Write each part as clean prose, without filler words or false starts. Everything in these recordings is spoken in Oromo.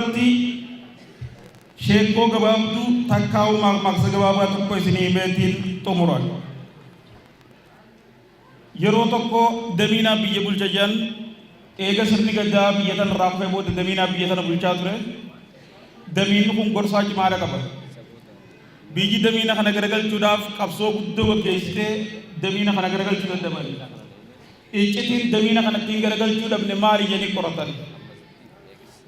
Duratti sheekkoo gabaabduu takkaa'uu maakmaaksa gabaabaa tokko isinii himeetiin xumura. Yeroo tokko Damiinaa biyya bulcha jedhan eega sirni Gadaa biyya tana irraa kufee booda Damiinaa biyya tana bulchaa ture. Damiinni kun gorsaa cimaadha qaba. Biyyi Damiina kana garagalchuudhaaf qabsoo guddoo gaggeessitee Damiina kana garagalchuu dadhaban. Iccitiin Damiina kana ittiin garagalchuu dhabne maali jedhanii qoratan.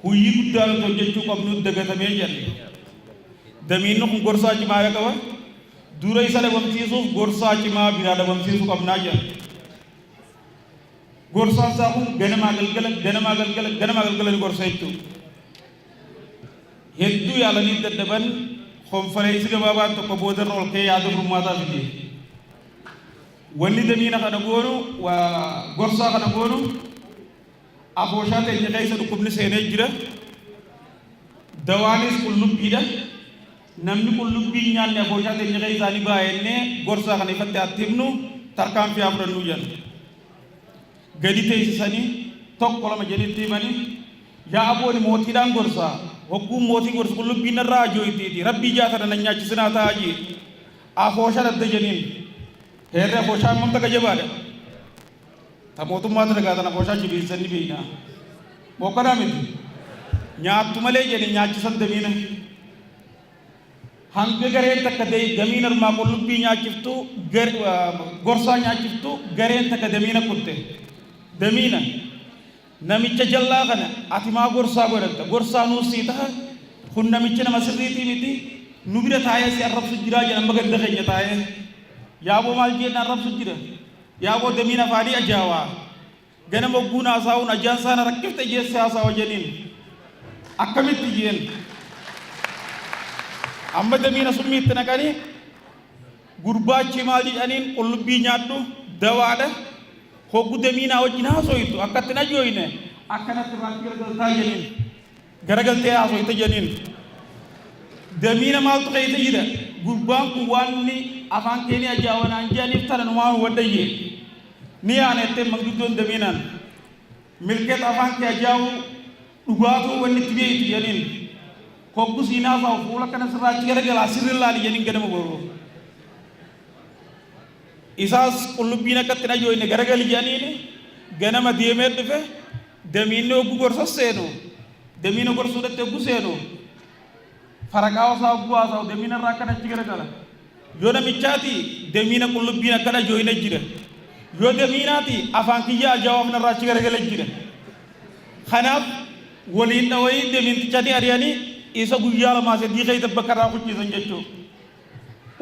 Hujii guddaa nuti hojjechuu qabnu dagatamee jedhan. Damiinni kun gorsaa cimaadha qaba. Dura isa dhabamsiisuuf gorsaa cimaa biraa dhabamsiisuu qabnaa jedhan. Gorsaan isaa kun ganamaa galgala, ganamaa galgala, ganamaa galgala ni gorsa jechuudha. Hedduu yaalanii dadhaban konfereensii gabaabaan tokko boodarra ol ka'ee yaada furmaataa fide. Wanni damiina kana goonu, gorsaa kana goonu Afooshaa teenya keessa dhukkubni seenee jira. Dawaanis qullubbiidha. Namni qullubbii hin nyaanne afooshaa teenya keessaa ni ba'a jennee gorsaa kana ifatti haa himnu, tarkaanfii haa fudhannuu jedhan. Gadi teessisanii tokko lama jedhanii itti himanii, yaa abooni mootiidhaan gorsaa, hogguun mootii gorsu qullubbiin narraa ajooytiiti, rabbii jaa tana nan nyaachisinaa ta'aa jee. Afooshaa dhabde jedhaniin. Heerri afooshaa hammam takka jabaadha. Ta mootummaa tana tana afooshaa jibiinsan ni beeyna. Mookkanaa miti. Nyaattu malee jedhani nyaachisan damiina. Hanga gareen takka damiina armaa qullubbii nyaachiftu, gorsaa nyaachiftu, gareen takka damiina kutte. Damiina. Namicha jallaa kana ati maa gorsaa godhatta? Gorsaa nuus sii taha? Kun namicha nama sirriitii miti. Nu bira taa'ee si arrabsu jiraa jedhan amma ganda keenya taa'ee. Yaaboo maal jeen na arrabsu jira? Yaaboo damiin afaanii ajaawaa. Ganama hogguun haasaa'uun ajaan isaa na rakkifte jeesse haasaawa jeniin. Akkamitti jeen? Amma damiina summii itti naqanii gurbaachi maal jedhaniin qullubbii nyaadhu dawaadha. Hoggu damiinaa wajjin haasoytu akkatti hin ajooyne akkanatti irraatti garagaltaa jeniin. Garagaltee haasoyta jeniin. Damiina maaltu keessa jira? Gurbaan kun waan inni afaan kee ni ajaawa naan jedhaniif tana numaan hubadhayye. Ni yaana jetteen manguddoon damiinaan. Milkeet afaan kee ajaa'uu dhugaatuu wanni itti beeytu jedhaniin. Hoggu siin haasawu fuula kana sirraa achi garagalaa sirri laali jedhaniin ganama boruu. Isaas qullubbiin akka itti hin ajooyne garagali jedhaniin ganama deemee dhufe. Damiinni hoggu gorsa seenu, damiina gorsuudhatti hoggu seenu, faraqaa isaa hoggu haasa'u damiina irraa akkana achi garagala. Yoo namichaati damiina qullubbiin akkana ajooyne jira. Yoo damiinaati afaan kiyya ajaa'uuf narraa achi garagala jira. Kanaaf waliin dhawanii damiinticha ni ari'anii isa guyyaa lamaa sadii keessa bakka irraa kuchiisan jechuudha.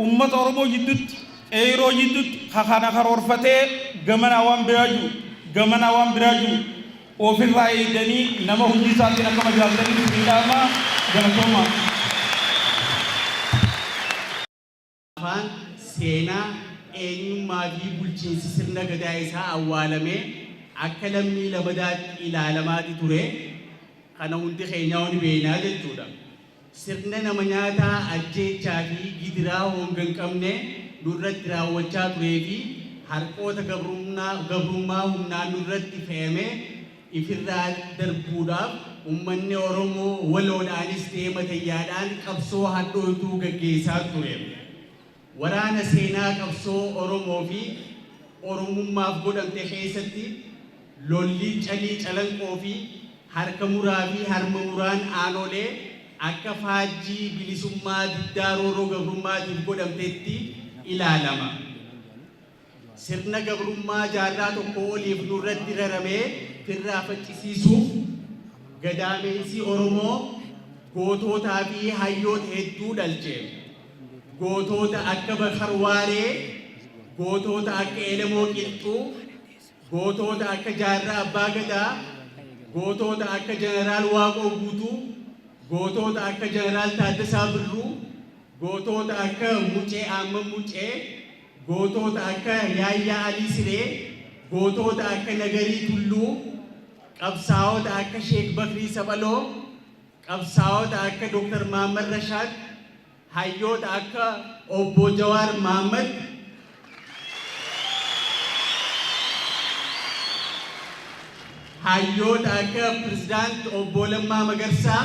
Ummata Oromoo jiddutti, qeeyroo jiddutti ka kana karoorfatee gamanaa waan biraa ji'u, gamanaa waan biraa ji'u ofirraa eeydanii nama hujii isaatiin akka madaaltaniin isinii dhaama. Galatoomaa. Afaan, seenaa, eenyummaa fi bulchiinsi sirna Gadaa isaa awwaalamee akka lammii lamadaatti ilaalamaati ture. Kana hundi keenyaa'uu ni beekna jechuudha. Sirna nama nyaataa ajjeechaa fi gidiraa hoonga hin qabne nurratti raawwachaa turee fi harqoota gabrummaa humnaan nurratti fe'ame ifirraa darbuudhaaf ummanni Oromoo waloodhaanis ta'ee matayyaadhaan qabsoo hadhooytuu gaggeessaa ture. Waraana seenaa qabsoo Oromoo fi Oromummaaf godhamte keessatti lolli Calii Calanqoo fi harka muraa fi harma muraan Aanolee akka faajjii bilisummaa diddaa roorroo gabrummaatiif godhamtetti ilaalama. Sirna gabrummaa jaarraa tokkoo oliif nurratti rarame firraa faccisiisuuf gadaameessi Oromoo gootootaa fi hayyoota hedduu dhalche. Gootoota akka Bakar Waaree, gootoota akka Elemoo Qilxuu, gootoota akka Jaarraa Abbaa Gadaa, gootoota akka Jeneraal Waaqoo Guutuu, gootoota akka Jeneraal Taaddasaa Birruu, gootoota akka Mucee Aamman Mucee, gootoota akka Yaayyaa Alii Siree, gootoota akka Nagarii Tulluu, qabsaa'ota akka Sheek Bakrii Saphaloo, qabsaa'ota akka Dr. Mahaammad Rashaad, hayyoota akka Obbo Jawaar Mahaammad, hayyoota akka Pirezidaant Obbo Lammaa Magarsaa,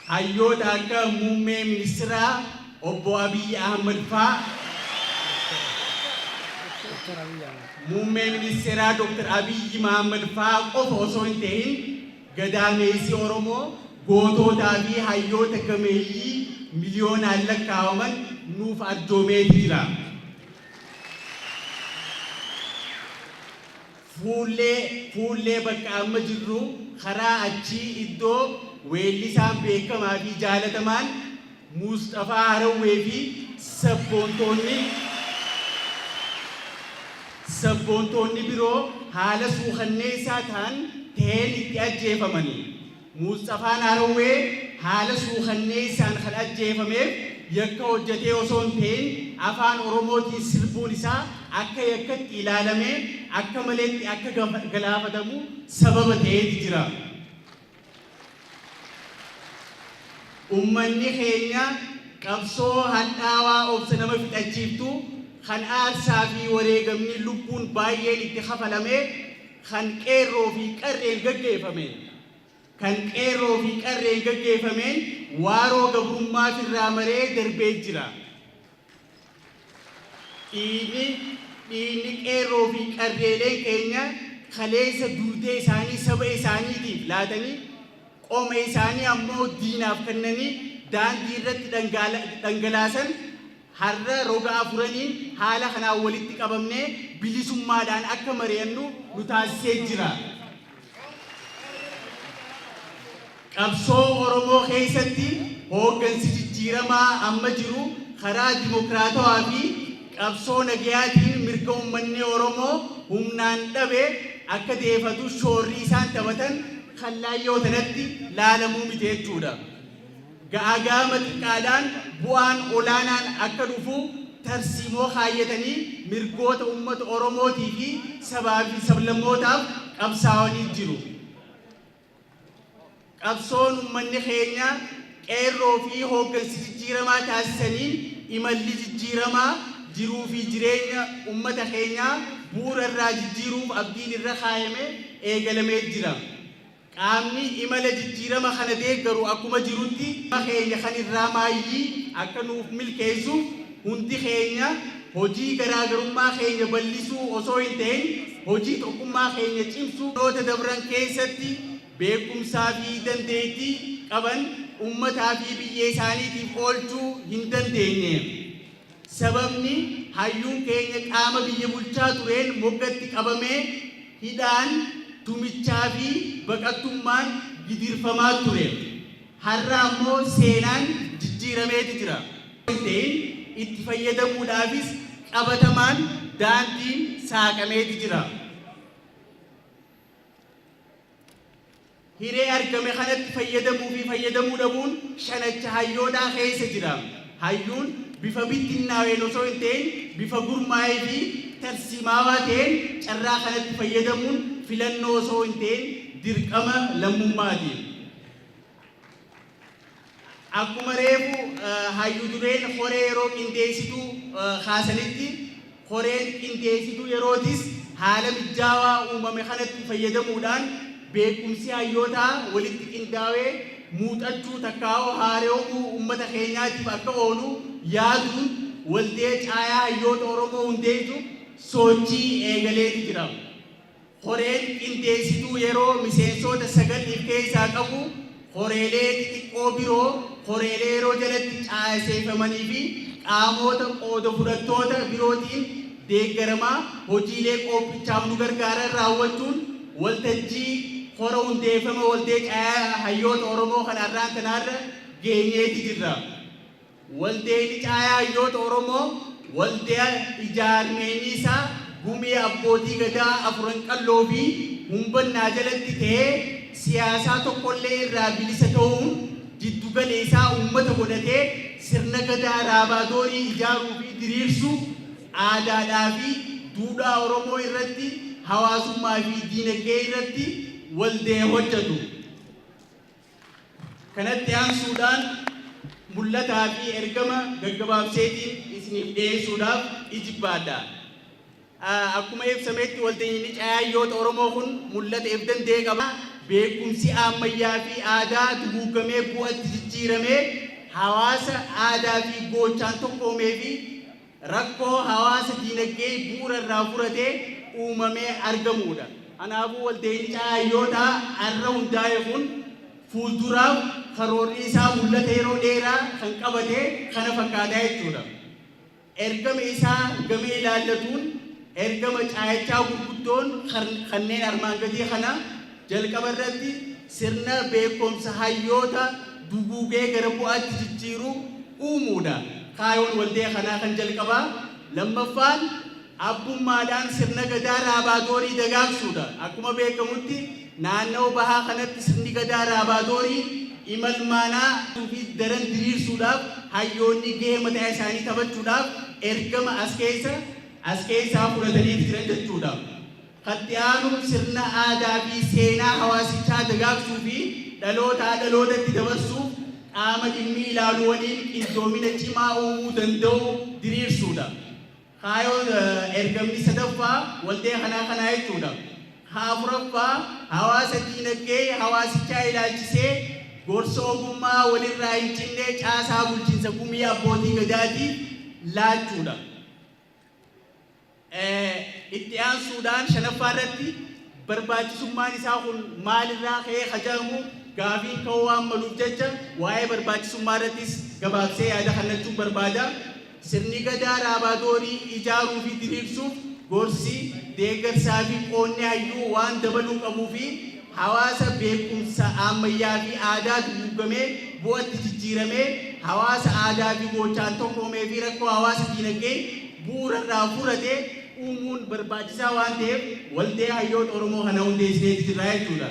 Hayyoota akka Muummee Ministiraa Obbo Abiyyi Ahmad faa, Muummee Ministeeraa Dr. Abiyyi Mahammad faa qofa osoo hin ta'in gadaameessi Oromoo gootootaa fi hayyoota gameeyyii miliyoonaan lakkaawaman nuuf arjoomeeti jira. Fuullee fuullee bakka amma jirru karaa achii iddoo weellisaan beekamaa fi jaalatamaan Muusxafaa Harawwee fi sabboontoonni sabboontoonni biroo haala suukanneessaa tahan taheen itti ajjeefamani. Muusxafaan Harawwee haala suukanneessaan kan ajjeefameef yakka hojjatee osoo hin ta'in Afaan Oromootiin sirbuun isaa akka yakkatti ilaalamee akka maleetti akka galaafatamu sababa ta'eeti jira. Ummanni keenya qabsoo hadhaawaa obsa nama fixachiiftu kan aarsaa fi wareegamni lubbuun baay'een itti kafalame kan qeerroo fi qarreen gaggeeffameen kan qeerroo fi qarreen gaggeeffameen waaroo gabrummaa firraa maree darbee jira. Dhiigni dhiigni qeerroo fi qarreeleen keenya kaleessa duudee isaanii saba isaaniitiif laatanii qoma isaanii ammoo diinaaf kennanii daandii irratti dhangalaasan har'a roga afuraniin haala kanaan walitti qabamnee bilisummaadhaan akka mari'annu nu taasisee jira. Qabsoo Oromoo keessatti hooggansi jijjiiramaa amma jiru karaa dimokiraatawaa fi qabsoo nagayaatiin mirga ummanni Oromoo humnaan dhabe akka deefatu shoorri isaan taphatan kan laayyoo tanatti laalamuu miti jechuudha. Gaaga'ama xiqqaadhaan bu'aan olaanaan akka dhufu tarsiimoo kaayyatanii mirgoota ummata Oromootii fi sabaa fi sablammootaaf qabsaawanii jiru. Qabsoon ummanni keenya qeerroo fi hooggansi jijjiiramaa taasisaniin imalli jijjiiramaa jiruu fi jireenya ummata keenyaa bu'uura irraa jijjiiruuf abdiin irra kaayame eegalamee jira. Qaamni imala jijjiirama kana deeggaru akkuma jirutti keenya kan irraa maayyii akka nuuf milkeessuuf hundi keenya hojii garaagarummaa keenya bal'isuu osoo hin ta'in hojii tokkummaa keenya cimsuu Barnoota dabran keessatti beekumsaa fi dandeettii qaban ummataa fi biyya isaaniitiif oolchuu hin dandeenye. Sababni hayyuun keenya qaama biyya bulchaa tureen moggatti qabamee hidhaan, tumichaa fi baqattummaan gidirfamaa ture. Har'a ammoo seenaan jijjiirameeti jira. hin ta'in itti fayyadamuudhaafis qabatamaan daandiin saaqameeti jira. Hiree argame kanatti fayyadamuu fi fayyadamuu dhabuun shanacha hayyootaa keessa jira. Hayyuun bifa bittinnaaween osoo hin ta'in bifa gurmaa'ee fi tarsiimaawaa ta'een carraa kanatti fayyadamuun filannoo osoo hin ta'in dirqama lammummaati. Akkuma reefu hayyu dureen koree yeroo qindeessituu kaasanitti koreen qindeessituu yerootis haala mijjaawaa uumame kanatti fayyadamuudhaan beekumsi hayyootaa walitti qindaawee muuxachuu takkaa'uu haareomuu ummata keenyaatiif akka oolu yaaduun waldee caayaa hayyoota Oromoo hundeessuuf sochii eegaleeti jira. Koreen qindeessituu yeroo miseensoota 9 if keessaa qabu koreelee xixiqqoo biroo koreelee yeroo jalatti caaseeffamanii fi qaamoota qooda fudhattoota birootiin deeggaramaa hojiilee qoophichaaf nu gargaaran raawwachuun waltajjii kora hundeeffama Waldee Caayaa Hayyoota Oromoo kan arraan tanaarra geenyeeti jirra. Waldayni Caayaa Hayyoota Oromoo waldaya ijaarmeenyi isaa Gumii Abbootii Gadaa Afuran Qalloo fi Humbannaa jalatti ta'ee siyaasaa tokkollee irraa bilisa ta'uun jiddu gala isaa ummata godhatee sirna Gadaa Raabaa Doorii ijaaruu fi diriirsuu, aadaadhaa fi duudhaa Oromoo irratti, hawaasummaa fi diinagdee irratti waldaya hojjatu. Kanatti aansuudhaan mul'ataa fi ergama gaggabaabseetiin isiniif dhiyeessuudhaaf ijibbaadha. Akkuma ibsametti walteenyinni caayaa hayyoota Oromoo kun mul'ata if danda'e qaba. Beekumsi ammayyaa fi aadaa duguugamee bu'atti jijjiiramee hawaasa aadaa fi gochaan tokkoomee fi rakkoo hawaasa diinagdee bu'uura irraa furatee uumamee argamudha. Kanaafuu waldeenni caayaa hayyootaa har'a hundaa'e kun fuulduraaf karoorri isaa mul'ata yeroo dheeraa kan qabate kana fakkaataa jechuudha. Ergama isaa gama ilaallatuun ergama caayichaa gurguddoon kanneen armaan gadii kana: jalqaba irratti sirna beekumsa hayyoota duguugee gara bu'aatti jijjiiru uumuudha. Kaayoon waldee kanaa kan jalqabaa. Lammaffaan abbummaadhaan sirna gadaa raabaatoorii dagaagsuudha. Akkuma beekamutti naannoo bahaa kanatti sirni gadaa raabaatoorii imalmaanaa fi daran diriirsuudhaaf hayyoonni gahee mataa isaanii taphachuudhaaf ergama as keessaa fudhatanii jiran jechuudha. Katti aanu sirna aadaa fi seenaa hawaasichaa dagaagsuu fi dhalootaa dhalootatti dabarsuuf qaama dhimmi ilaalu waliin qindoomina cimaa uumuu danda'u diriirsuudha. Kaayoon ergamni sadaffaa waldee kanaa kanaa jechuudha. Afuraffaa, hawaasa diinagdee hawaasichaa ilaalchisee gorsa ogummaa walirraa hin cinne caasaa bulchiinsa gumii abbootii gadaatiif laachuudha. Itti aansuudhaan shanaffaa irratti barbaachisummaan isaa kun maalirraa ka'ee kajaa'amu gaafiin ka'uu waan maluuf jecha waa'ee barbaachisummaa irrattis gabaabsee yaada kennachuun barbaada. Sirni gadaa raabaatoorii ijaaruu fi diriirsuuf gorsi, deeggarsaa fi qoonni hayyuu waan dabaluu qabuu fi hawaasa beekumsa ammayyaa fi aadaa duguugamee bu'atti jijjiiramee hawaasa aadaa fi gochaan tokkoomee fi rakkoo hawaasa diinagdee bu'uura irraa furate uumuun barbaachisaa waan ta'eef waldee hayyoota Oromoo kana hundeessinee jirra jechuudha.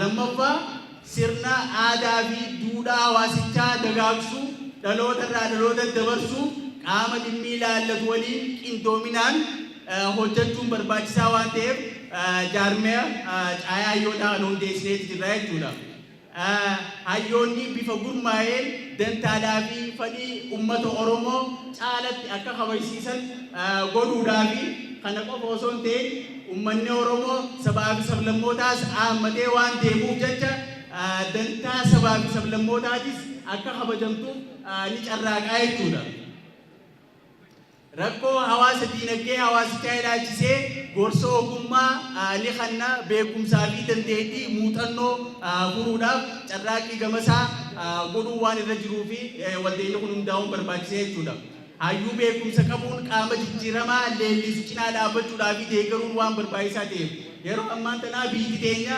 Lammaffaa, sirna aadaa fi duudhaa hawaasichaa dagaagsuu, dhaloota irraa dhaloota dabarsuu, qaama dhimmi ilaallatu waliin qindoominaan hojjechuun barbaachisaa waan ta'eef jaarmiyaa caayaa hayyootaa kana hundeessinee jirra jechuudha. Hayyoonni bifa gurmaa'een dantaadhaa fi fedhii uummata Oromoo caalatti akka kabajsiisan godhuudhaa fi kana qofa osoo hin ta'in uummanni Oromoo sabaa fi sablammootaas haammatee waan deemuuf jecha dantaa sabaa fi sablammootaatis akka kabajamtuuf ni carraaqaa jechuudha. Rakkoo hawaasa diinagdee hawaasichaa ilaalchisee gorsa ogummaa ni kenna, beekumsaa fi dandeettii muuxannoo furuudhaaf carraaqqii gamasaa godhuu waan irra jiruu fi waldeenni kun hundaa'uun barbaachisee jechuudha. Hayyuu beekumsa qabuun qaama jijjiiramaa leellisu cinaa dhaabbachuudhaa fi deeggaruun waan barbaachisaa ta'eef, yeroo ammaan tanaa biyyi teenya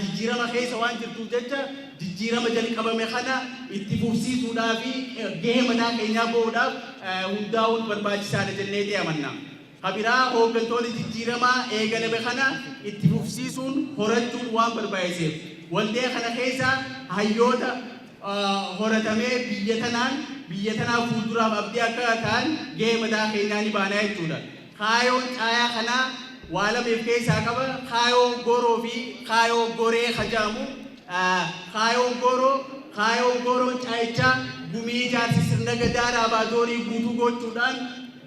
jijjiirama keessa waan jirtuuf jecha jijjiirama jalqabame kana itti fufsiisuudhaa fi gahee mataa keenyaa bahuudhaaf hundaa'uun barbaachisaadha jennee amanna. Kabiraa, hooggantoota jijjiiramaa eegalame kana itti fufsiisuun horachuun waan barbaachiseef waldee kana keessa hayyoota horatamee biyya tanaaf fuulduraaf abdii akka ta'an gahee mataa keenyaa ni baanaa jechuudha. Kaayoon caayaa kanaa waa lameef keessaa qaba. Kaayoo goroo fi kaayoo goree kajaamu. Kaayoon goroon caayichaa gumii ijaarsa sirna gadaa raabaatoorii guutuu gochuudhaan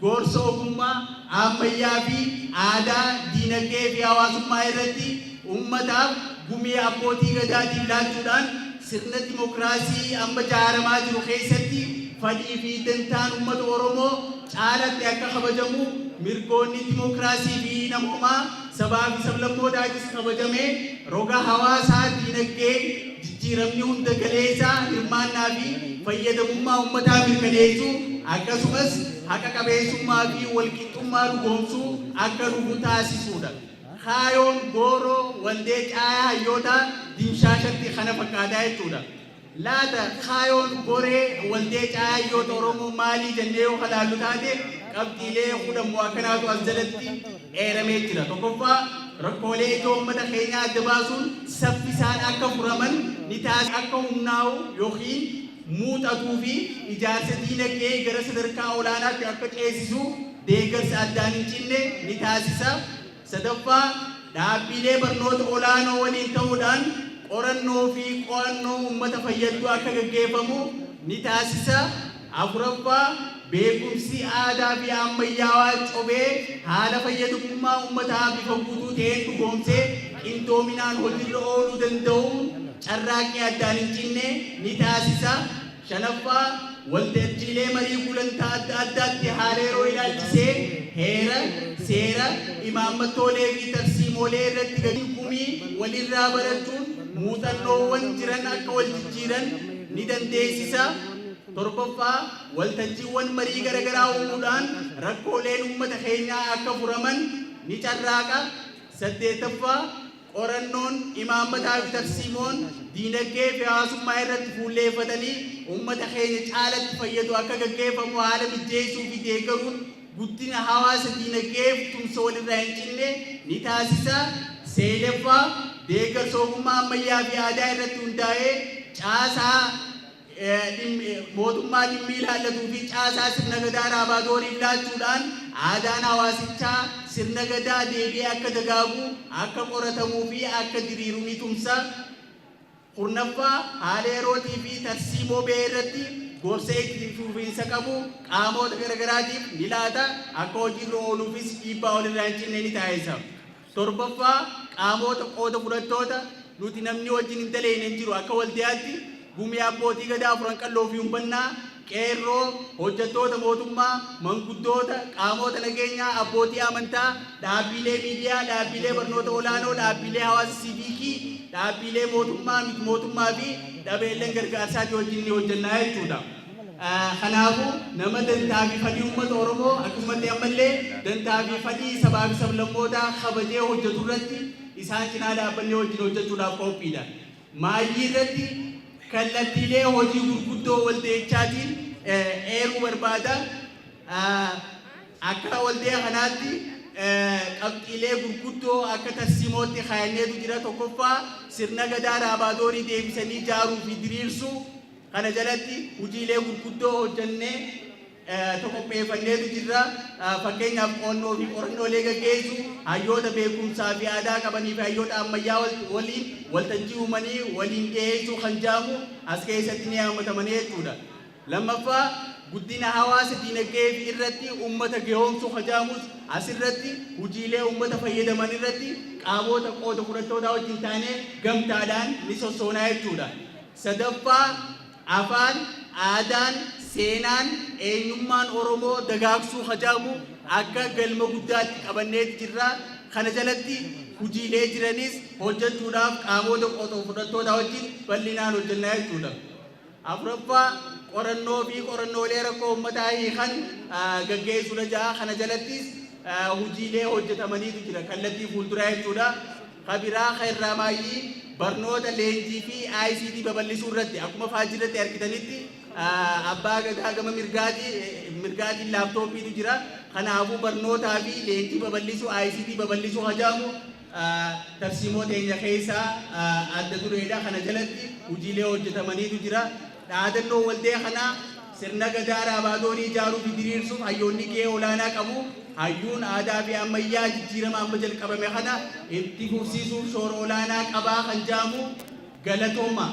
gorsa ogummaa ammayyaa fi aadaa diinagdee fi hawaasummaa irratti uummataaf gumii abbootii gadaatiif laachuudhaan sirna dimokiraasii amma ijaaramaa jiru keessatti fedhii fi dantaan uummata Oromoo caalatti akka kabajamu, mirgoonni dimokiraasii fi namoomaa sabaa fi sablammootaatis kabajamee roga hawaasaa diinagdee jijjiiramni hunda galeessaa hirmaannaa fi fayyadamummaa uummataa mirkaneessuu, akkasumas haqa qabeessummaa fi walqixxummaa dhugoomsuu akka dhufu taasisuudha. Kaayoon gooroo waldee caayaa hayyootaa dimshaashatti kana fakkaataa jechuudha. Laata kaayoon goree waldee caayaa hayyoota Oromoo maalii jennee yoo kalaallu taate, qabxiilee 10 akkanaatu as jalatti eeramee jira. Tokkoffaa, rakkoolee ijoo uummata keenyaa adda baasuun saffisaan akka furaman ni taasisa. Akka humnaa'u yookiin muuxatuu fi ijaarsa diinagdee gara sadarkaa olaanaatti akka ceesisu deeggarsa addaan hin cinne ni taasisa. Sadaffaa, dhaabbilee barnoota olaanoo waliin ta'uudhaan qorannoo fi qo'annoo uummata fayyaddu akka gaggeeffamu ni taasisa. Afuraffaa, beekumsi aadaa fi ammayyaawaa cobee haala fayyadamummaa uummataa bifa guutuu ta'een dhugoomsee qindoominaan hojiirra ooluu danda'uun carraaqqii addaan hin cinne ni taasisa. Shanaffaa, waltajjiilee marii gulantaa adda addaatti haala yeroo ilaalchisee heera, seera, imaammattoolee fi tarsiimoolee irratti gadi gumii walirraa barachuun muuxannoowwan jiran akka wal jijjiiran ni dandeessisa. Torbaffaa, waltajjiiwwan marii garagaraa uumuudhaan rakkooleen ummata keenyaa akka furaman ni carraaqa. Saddeettaffaa, qorannoon, imaammataa fi tarsiimoon diinagdee fi hawaasummaa irratti fuulleeffatanii ummata keenya caalatti fayyadu akka gaggeeffamu haala mijjeessuu fi deeggaruun guddina hawaasa diinagdeef tumsa walirraa hin cinne ni taasisa. Seyleffaa, deeggarsa ogummaa ammayyaa fi aadaa irratti hundaa'ee caasaa mootummaa dhimmi ilaallatuu fi caasaa sirna Gadaa Raabaa Dooriif laachuudhaan aadaan hawaasichaa sirna Gadaa deebi'ee akka dagaagu, akka qoratamuu fi akka diriiru ni tumsa. Kurnaffaa, haala yerootii fi tarsiimoo ba'e irratti gorsa itti fufiinsa qabu qaamoota garagaraatiif ni laata, akka hojiirra ooluufis dhiibbaa walirraa hin cinne ni taasisa. Torbaffaa, qaamoota qooda fudhattoota nuti namni wajjin hin daleeyne hin jiru akka waldayaatti Gumii Abbootii Gadaa Afuran Qalloo fi Humbannaa, Qeerroo, hojjattoota mootummaa, manguddoota, qaamoota nageenyaa, abbootii amantaa, dhaabbiilee miidiyaa, dhaabbiilee barnoota olaanoo, dhaabbiilee hawaasa siiviikii, dhaabbiilee mootummaa, miti mootummaa fi dhabeelleen gargaarsaatii wajjin ni hojjannaa jechuudha. Kanaafuu nama dantaa fi fadhii uummata Oromoo akkasumatti ammallee dantaa fi fadhii sabaa fi sablammootaa kabajee hojjetu irratti isaan cinaa dhaabbannee wajjin hojjechuudhaaf qophiidha. Maayyii irratti kallattiilee hojii gurguddoo waldayichaatiin eeruu barbaada. Akka waldaya kanaatti qabxiilee gurguddoo akka tarsiimootti kaayanneetu jira. Tokkoffaa, sirna Gadaa Raabaadoorii deebisanii ijaaruu fi diriirsuu. Kana jalatti hojiilee gurguddoo hojjannee qopheeffanneetu jirra. Fakkeenyaaf qo'annoo fi qorannoolee gaggeessuu, hayyoota beekumsaa fi aadaa qabanii fi hayyoota ammayyaa waliin waltajjii uumanii waliin dhiyeessuu kan jedhamu as keessatti ni haammatamanii jechuudha. Lammaffaa, guddina hawaasa diinagdee fi irratti uummata gahoomsuu kan jedhamus asirratti hojiilee uummata fayyadaman irratti qaamota qooda fudhattootaa wajjin taanee gamtaadhaan ni sossoonaa jechuudha. Sadaffaa, afaan, aadaan, seenaan, eenyummaan Oromoo dagaagsuu ka jedhamu akka galma guddaatti qabanneeti jirra. Kana jalatti hojiilee jiranis hojjechuudhaaf qaamota qooda fudhattootaa wajjin bal'inaan hojjennaa jechuudha. Afuraffaa, qorannoo fi qorannoolee rakkoo uummataa hiikan gaggeessuudha ja'a. Kana jalattis hojiilee hojjetamaniitu jira kallattii fuulduraa jechuudha. Ka biraa ka irraa maayyii barnoota leenjii fi ICT babal'isuu irratti akkuma faajjirratti argitanitti abbaa gadaa gama mirgaatiin laaptooppiitu jira. Kanaafuu barnootaa fi leenjii babal'isuu ICT babal'isuu hajaamu tarsiimoo teenya keessaa adda dureedha. Kana jalatti hojiilee hojjetamaniitu jira. Dhaadannoo waldee kanaa sirna Gadaa Raabaadoonii ijaaruu fi diriirsuuf hayyoonni gahee olaanaa qabu. Hayyuun aadaa fi ammayyaa jijjiirama amma jalqabame kana itti fufsiisuuf shoora olaanaa qabaa kan jedhamu galatooma.